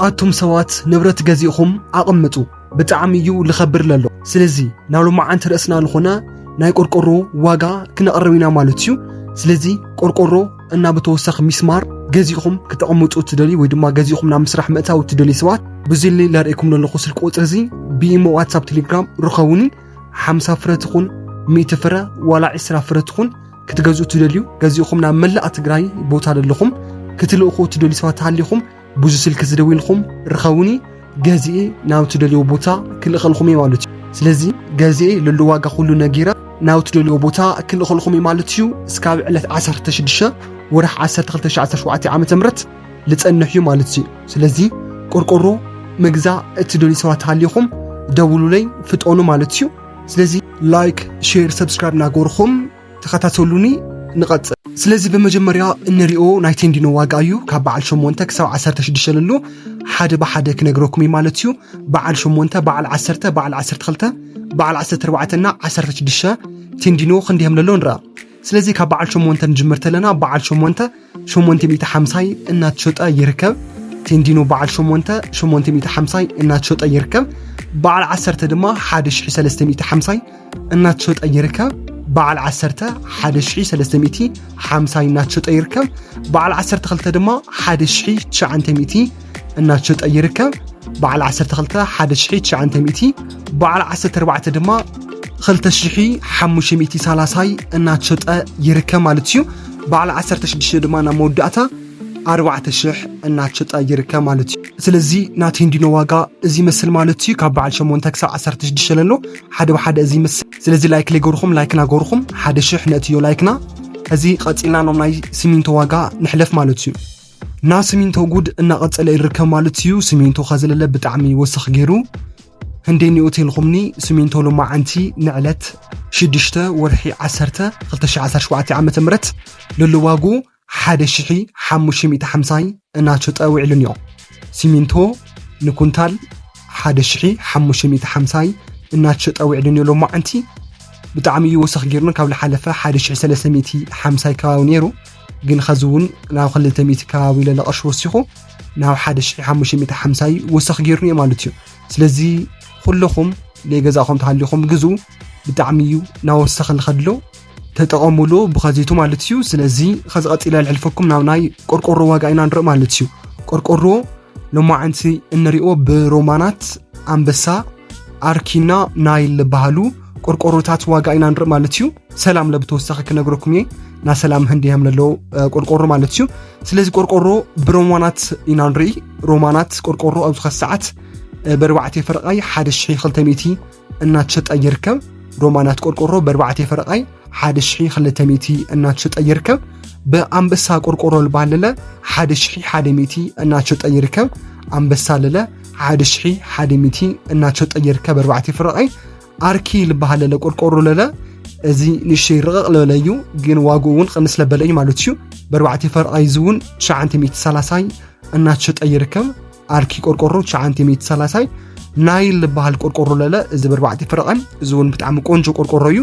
ኣቱም ሰባት ንብረት ገዚእኹም ኣቐምጡ። ብጣዕሚ እዩ ልኸብር ለሎ። ስለዚ ናብ ሎማዓንቲ ርእስና ልኾነ ናይ ቆርቆሮ ዋጋ ክነቕርብ ኢና ማለት እዩ። ስለዚ ቆርቆሮ እና ብተወሳኺ ሚስማር ገዚእኹም ክተቐምጡ ትደልዩ ወይ ድማ ገዚእኹም ናብ ምስራሕ ምእታው ትደልዩ ሰባት፣ ብዙሊ ለርእየኩም ዘለኹ ስልክ ቁፅሪ እዚ ብኢሞ፣ ዋትሳፕ፣ ቴሌግራም ርኸቡኒ። ሓምሳ ፍረ ትኹን፣ ሚእቲ ፍረ ዋላ ዕስራ ፍረ ትኹን ክትገዝኡ ትደልዩ፣ ገዚእኹም ናብ መላእ ትግራይ ቦታ ዘለኹም ክትልእኹ ትደልዩ ሰባት ተሃሊኹም ብዙ ስልክ ዝደዊልኹም ርኸቡኒ። ገዚኤ ናብ ትደልዮ ቦታ ክልእኸልኹም እየ ማለት እዩ። ስለዚ ገዚኤ ልሉ ዋጋ ኩሉ ነጊረ ናብ ትደልዮ ቦታ ክልእኸልኹም እየ ማለት እዩ። እስካብ ዕለት ዓሰርተ ሽዱሽተ ወርሒ ዓሰርተ ክልተ ሽሕ ዓሰርተ ሸውዓተ ዓመተ ምህረት ልጸንሕ እዩ ማለት እዩ። ስለዚ ቆርቆሮ ምግዛ እትደልዩ ሰባት ተሃሊኹም ደውሉለይ፣ ፍጠኑ ማለት እዩ። ስለዚ ላይክ፣ ሼር፣ ሰብስክራይብ እናገርኹም ተኸታተሉኒ። ንቐጽል። ስለዚ ብመጀመርያ እንሪኦ ናይ ቴንዲኖ ዋጋ እዩ። ካብ በዓል ሸሞንተ ክሳብ ዓሰርተ ሽዱሽተ ለሎ ሓደ ብሓደ ክነግረኩም እዩ ማለት እዩ። በዓል ሸሞንተ፣ በዓል ዓሰርተ፣ በዓል ዓሰርተ ክልተ፣ በዓል ዓሰርተ ኣርባዕተ እና ዓሰርተ ሽዱሽተ ቴንዲኖ ክንዲኦም ለሎ ንርኣ። ስለዚ ካብ በዓል ሸሞንተ ንጅምር ተለና፣ በዓል ሸሞንተ ሸሞንተ ሚእቲ ሓምሳይ እናተሸጠ ይርከብ። ቴንዲኖ በዓል ሸሞንተ ሸሞንተ ሚእቲ ሓምሳይ እናተሸጠ ይርከብ። በዓል ዓሰርተ ድማ ሓደ ሽሕ ሰለስተ ሚእቲ ሓምሳይ እናተሸጠ ይርከብ። በዓል ዓሰርተ ሓደ ሽሕ ሰለስተ ሚእቲ ሓምሳይ እናተሸጠ ይርከብ። በዓል ዓሰርተ ክልተ ድማ ሓደ ሽሕ ትሽዓተ ሚእቲ እናተሸጠ ይርከብ። በዓል ዓሰርተ ክልተ ሓደ ሽሕ ትሽዓተ ሚእቲ፣ በዓል ዓሰርተ ኣርባዕተ ድማ ክልተ ሽሕ ሓሙሽተ ሚእቲ ሰላሳይ እናተሸጠ ይርከብ ማለት እዩ። በዓል ዓሰርተ ሽዱሽተ ድማ ናብ መወዳእታ ኣርባዕተ ሽሕ እናተሸጠ ይርከብ ማለት እዩ። ስለዚ ናይ ቴንዲኖ ዋጋ እዚ ይመስል ማለት እዩ። ካብ በዓል ሸሞንተ ክሳብ ዓሰርተ ሽዱሽተ ለሎ ሓደ ብሓደ እዚ ይመስል። ስለዚ ላይክ ለይገርኹም ላይክ ናገርኹም ሓደ ሽሕ ነእትዮ ላይክና። እዚ ቀጺልና ኖም ናይ ሲሚንቶ ዋጋ ንሕለፍ ማለት እዩ። ና ሲሚንቶ ጉድ እናቐጸለ ይርከብ ማለት እዩ። ሲሚንቶ ከዘለለ ብጣዕሚ ወሰኽ ገይሩ። ህንደይ ኒኦ ተልኹምኒ ሲሚንቶ ሎማዓንቲ ንዕለት ሽዱሽተ ወርሒ ዓሰርተ ክልተ ሽሕ ዓሰርተ ሸውዓተ ዓመተ ምህረት ለሎ ዋጉ ሓደ ሽሕ ሓሙሽተ ሚእቲ ሓምሳይ እናተሸጠ ውዒሉ ኒኦ። ሲሚንቶ ንኩንታል ሓደ ሽሕ ሓሙሽተ ሚእቲ ሓምሳይ እናተሸጠ ውዒሉ ኒኦ ሎማዓንቲ። ብጣዕሚ እዩ ወሰኽ ገይሩኒ። ካብ ዝሓለፈ ሓደ ሽሕ ሰለስተ ሚእቲ ሓምሳይ ከባቢ ነይሩ፣ ግን ኸዚ እውን ናብ ክልተ ሚእቲ ከባቢ ለለ ቅርሺ ወሲኹ ናብ ሓደ ሽሕ ሓሙሽተ ሚእቲ ሓምሳይ ወሰኽ ገይሩኒ እዩ ማለት እዩ። ስለዚ ኩለኹም ናይ ገዛኹም ተሃሊኹም ግዙ። ብጣዕሚ እዩ ናወሰኸ ልኸድሎ ተጠቐሙሉ ብኸዚቱ ማለት እዩ። ስለዚ ኸዚ ቀጺለ ልሕልፈኩም ናብ ናይ ቆርቆሮ ዋጋ ኢና ንርኢ ማለት እዩ። ቆርቆሮ ሎማዓንቲ እንሪኦ ብሮማናት፣ ኣንበሳ፣ ኣርኪና ናይል ልበሃሉ ቆርቆሮታት ዋጋ ኢና ንርኢ ማለት እዩ። ሰላም ለብተወሳኺ ክነግረኩም እየ። ና ሰላም ህንዲ ሃም ለሎ፣ እ፣ ቆርቆሮ ማለት እዩ። ስለዚ ቆርቆሮ ብሮማናት ኢና ንርኢ። ሮማናት ቆርቆሮ ኣብዚ ኸዚ ሰዓት፣ እ፣ በርባዕተ ፈረቓይ ሓደ ሽሕ ክልተ ሚእቲ እናተሸጠ ይርከብ። ሮማናት ቆርቆሮ በርባዕተ ፈረቓይ ሓደ ሽሕ ክልተ ሚእቲ እናተሸጠ ይርከብ። ብኣንበሳ ቆርቆሮ ልበሃል ለለ ሓደ ሽሕ ሓደ ሚእቲ እናተሸጠ ይርከብ። ኣንበሳ ለለ ሓደ ሽሕ ሓደ ሚእቲ እናተሸጠ ይርከብ። ኣርባዕተ ፍረቓይ ኣርኪ ልበሃል ለለ ቆርቆሮ ለለ፣ እዚ ንእሽተይ ርቕቕ ለበለ እዩ፣ ግን ዋግኡ እውን ቅንስ ለበለ እዩ ማለት እዩ። ብኣርባዕተ ፍረቓይ እዚ እውን ትሽዓተ ሚእቲ ሰላሳይ እናተሸጠ ይርከብ። ኣርኪ ቆርቆሮ ትሽዓተ ሚእቲ ሰላሳይ ናይል ልበሃል ቆርቆሮ ለለ፣ እዚ ብኣርባዕተ ፍረቓይ፣ እዚ እውን ብጣዕሚ ቆንጆ ቆርቆሮ እዩ።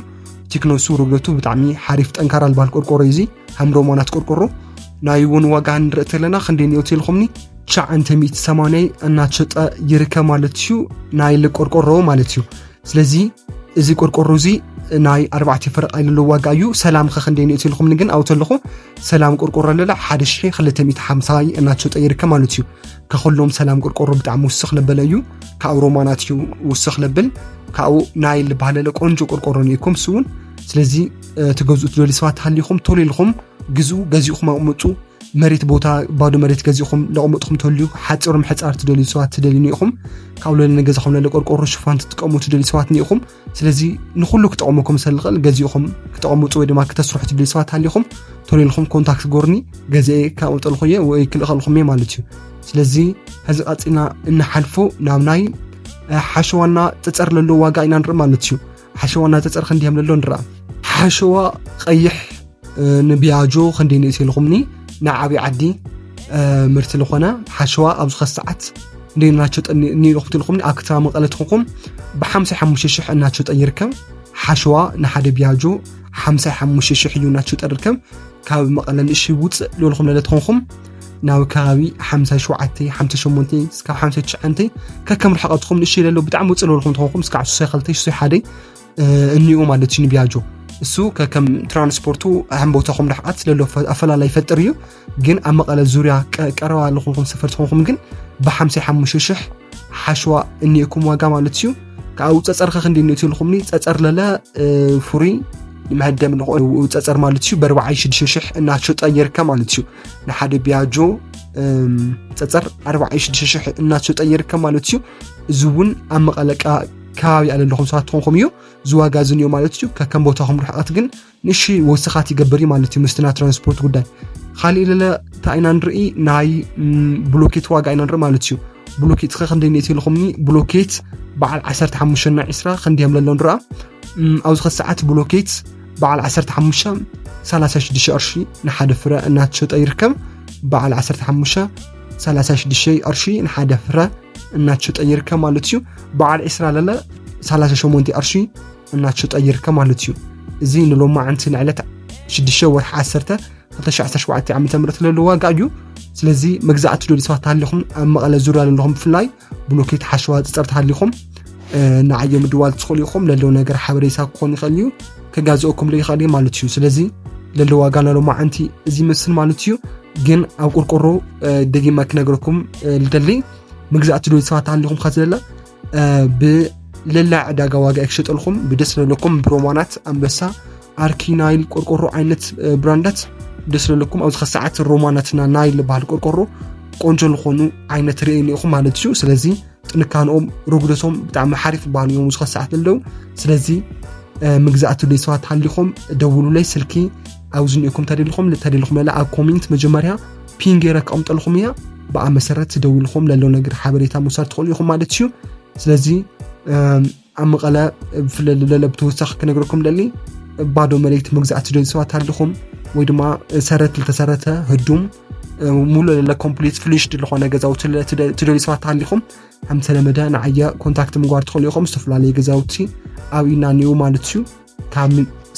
ቲክነሱ ርግደቱ ብጣዕሚ ሓሪፍ ጠንካራ ልበሃል ቆርቆሮ እዩ። እዚ ሃምሮ ሞናት ቆርቆሮ ናይ እውን ዋጋ ንርኢ ተለና ክንደይ ንዮ ተልኹምኒ ትሽዓተ ሚእቲ ሰማንያ እናተሸጠ ይርከብ ማለት እዩ። ናይል ቆርቆሮ ማለት እዩ። ስለዚ እዚ ቆርቆሮ እዚ ናይ ኣርባዕተ ፈረቓ ኢሉ ዋጋ እዩ። ሰላም ከ ክንደይ ንእቲ ኢልኹምኒ ግን ኣውተለኹ ሰላም ቆርቆሮ ለለ ሓደ ሽሕ ክልተ ሚእቲ ሓምሳ እናተሸጠ ይርከብ ማለት እዩ። ከኹሎም ሰላም ቆርቆሮ ብጣዕሚ ውስኽ ለበለ እዩ። ካብ ሮማናት እዩ ውስኽ ለብል። ካብኡ ናይ ልባህለለ ቆንጆ ቆርቆሮ ንኢኩም ስውን። ስለዚ፣ እ፣ ትገዝኡ ትደልዩ ሰባት ሃሊኹም ቶሎ ኢልኹም ግዝኡ፣ ገዚእኹም ኣቕምጡ። መሬት ቦታ፣ ባዶ መሬት ገዚእኹም ለቕምጥኹም ተልዩ፣ ሓፂሮም ሕፃር ትደልዩ ሰባት ትደልዩ ንኢኹም። ካብ ለለ ንገዛኹም ለለ ቆርቆሮ ሽፋን ትጥቀሙ ትደልዩ ሰባት ንኢኹም። ስለዚ ንኹሉ ክጠቕመኩም ስለ ዝኽእል ገዚእኹም ክተቐምጡ ወይ ድማ ክተስርሑ ትደልዩ ሰባት ሃሊኹም ቶሎ ኢልኹም ኮንታክት ጎርኒ ገዚኤ ከቕምጠልኹ እየ ወይ ክልእኸልኹም እየ ማለት እዩ። ስለዚ ሕዚ ቀፂልና እንሓልፎ ናብ ናይ፣ እ፣ ሓሸዋና ፀፀር ለሎ ዋጋ ኢና ንርኢ ማለት እዩ። ሓሸዋና ፀፀር ክንዲያም ለሎ ንርኣ። ሓሸዋ ቀይሕ፣ እ፣ ንቢያጆ ክንደይ ንእቲ ኢልኹምኒ ንዓብዪ ዓዲ፣ እ፣ ምርቲ ዝኾነ ሓሸዋ ኣብዚ ኸዚ ሰዓት እንደ እናተሸጠ ኒ-፣ ኒኢልኹም ትልኹምኒ ኣብ ከተማ መቐለ ትኹንኩም ብሓምሳ ሓሙሽተ ሽሕ እናተሸጠ ይርከብ። ሓሸዋ ንሓደ ቢያጆ ሓምሳ ሓሙሽተ ሽሕ እዩ እናተሸጠ ይርከብ። ካብ መቐለ ንእሽተይ ውፅእ ልበልኹም ለለ ትኾንኩም ናብ ከባቢ ሓምሳ ሸውዓተ ሓምሳ ሸሞንተ እስካብ ሓምሳ ትሽዓተ ከከም ርሕቐትኩም ንእሽተይ ለሎ ብጣዕሚ ውፅእ ለልኩም ተኾንኩም እስካብ ሱሳይ ክልተ ሱሳይ ሓደ እኒኡ ማለት እዩ ንቢያጆ። እሱ ከከም ትራንስፖርቱ ኣህም ቦታኹም ርሕቐት ለሎ ኣፈላላይ ይፈጥር እዩ። ግን ኣብ መቐለ ዙርያ ቀረባ ለኹንኩም ሰፈር ትኾንኩም ግን ብሓምሳ ሓሙሽተ ሽሕ ሓሽዋ እኒእኩም ዋጋ ማለት እዩ። ካብኡ ፀፀር ከክንዲ እኒእቱ ኢልኩምኒ ፀፀር ለለ ፍሩይ ንመህደም ንኽእል ጸጸር ማለት እዩ ብኣርባዓይ ሽዱሽተ ሽሕ እናተሸጠ ይርከብ ማለት እዩ። ንሓደ ቢያጆ ጸጸር ኣርባዓይ ሽዱሽተ ሽሕ እናተሸጠ ይርከብ ማለት እዩ። እዚ እውን ኣብ መቐለ ከባቢ ኣለለኹም ሰባት ትኾንኩም እዩ። እዚ ዋጋ እዚ ንዮ ማለት እዩ። ከከም ቦታኹም ርሕቐት ግን ንሺ ወስኻት ይገብር እዩ ማለት እዩ። ምስትና ትራንስፖርት ጉዳይ ካሊእ ለለ እንታይ ኢና ንርኢ ናይ ብሎኬት ዋጋ ኢና ንርኢ ማለት እዩ። ብሎኬት ከ ክንደይ ኔት ኢልኹምኒ ብሎኬት በዓል ዓሰርተ ሓሙሽተ እና ዕስራ ክንደዮም ለሎ ንርኣ። ኣብዚ ኸ ሰዓት ብሎኬት በዓል ዓሰርተ ሓሙሽተ ሰላሳ ሽዱሽተ ቅርሺ ንሓደ ፍረ እናተሸጠ ይርከብ። በዓል ዓሰርተ ሓሙሽተ ሰላሳ ሽዱሽተ ቅርሺ ንሓደ ፍረ እናተሸጠ ይርከብ ማለት እዩ። በዓል ዕስራ ለለ ሰላሳ ሸሞንተ ቅርሺ እናተሸጠ ይርከብ ማለት እዩ። እዚ ንሎማዓንቲ ንዕለት ሽዱሽተ ወርሒ ዓሰርተ ክልተ ሺሕ ዓሰርተ ሸውዓተ ዓመተ ምህረት ለሎ ዋጋ እዩ። ስለዚ መግዛእቲ ዶ ሰባት ተሃሊኹም ኣብ መቐለ ዙርያ ዘለኹም ብፍላይ ብሎኬት ሓሸዋ ፀፀር ተሃሊኹም ንዓዮም ምድዋል ትኽእሉ ኢኹም። ለሎ ነገር ሓበሬታ ክኾን ይኽእል እዩ ከጋዝኦኩም ለይኽእል እዩ ማለት እዩ። ስለዚ ለሎ ዋጋ ለሎማዓንቲ እዚ ይመስል ማለት እዩ። ግን ኣብ ቆርቆሮ ደጊማ ክነግረኩም ልደሊ መግዛእቲ ዶ ሰባት ተሃሊኹም ከዝለለ ብለላ ዕዳጋ ዋጋ ክሸጠልኩም ብደስ ለለኩም ብሮማናት ኣንበሳ ኣርኪ ናይል ቆርቆሮ ዓይነት ብራንዳት ደስ ለለኩም ኣብዚ ኸሰዓት ሮማናትና ናይል ዝበሃል ቆርቆሮ ቆንጆ ዝኾኑ ዓይነት ርእየ እኒኹም ማለት እዩ። ስለዚ ጥንካንኦም ርጉደቶም ብጣዕሚ ሓሪፍ ዝበሃሉ እዮም እዚ ኸሰዓት ዘለዉ። ስለዚ ምግዛእቲ ዶ ሰባት ተሃሊኹም ደውሉለይ ስልኪ ኣብዚ እኒኹም ተደሊኹም ተደሊኹም ለላ ኣብ ኮሜንት መጀመርያ ፒን ገይረ ክቐምጠልኩም እያ። ብኣ መሰረት ደውልኹም ለሎ ነገር ሓበሬታ ምውሳድ ትኽእሉ ኢኹም ማለት እዩ። ስለዚ ኣብ መቐለ ብፍለል ለለ ብተወሳኺ ክነግረኩም ደሊ ባዶ መሬት መግዛእቲ ትደልዩ ሰባት ሃሊኹም ወይ ድማ ሰረት ልተሰረተ ህዱም ሙሉ ለለ ኮምፕሊት ፍሊሽድ ዝኾነ ገዛውቲ ትደልዩ ሰባት ሃሊኹም ከምተለመደ ንዓየ ኮንታክት ምግባር ትኽእሉ ኢኹም። ዝተፈላለዩ ገዛውቲ ኣብ ኢና እኒኡ ማለት እዩ። ካብ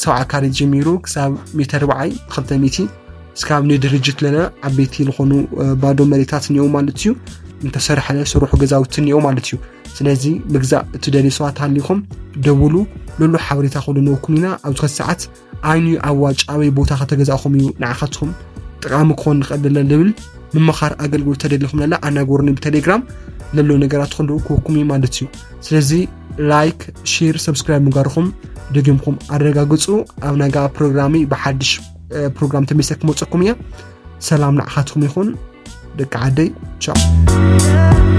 ሰብዓ ካሬ ጀሚሩ ክሳብ ሚተር በዓይ ክልተ ሚእቲ እስካብ ንድርጅት ለነ ዓበይቲ ዝኾኑ ባዶ መሬታት እኒኦ ማለት እዩ። እንተሰርሐለ ስሩሑ ገዛውቲ እኒኦ ማለት እዩ። ስለዚ ምግዛእ እትደልዩ ሰባት ሃሊኹም ደውሉ። ሉሉ ሓበሬታ ክብሉ ንወኩም ኢና። ኣብዚ ሰዓት ኣይኑ ኣዋጭ ኣበይ ቦታ ከተገዛእኹም እዩ ንዓኻትኩም ጠቃሚ ክኾን ንኽእል ለለ ልብል ምምኻር ኣገልግሎት ተደሊኹም ለላ ኣናጎርኒ ብቴሌግራም ለሎ ነገራት ክልኡ ክወኩም እዩ ማለት እዩ። ስለዚ ላይክ፣ ሼር፣ ሰብስክራይብ ምግባርኹም ደጊምኩም ኣረጋግፁ። ኣብ ናጋ ፕሮግራሚ ብሓድሽ ፕሮግራም ተመልሰ ክመፀኩም እየ። ሰላም ንዓኻትኩም ይኹን ደቂ ዓደይ። ቻው።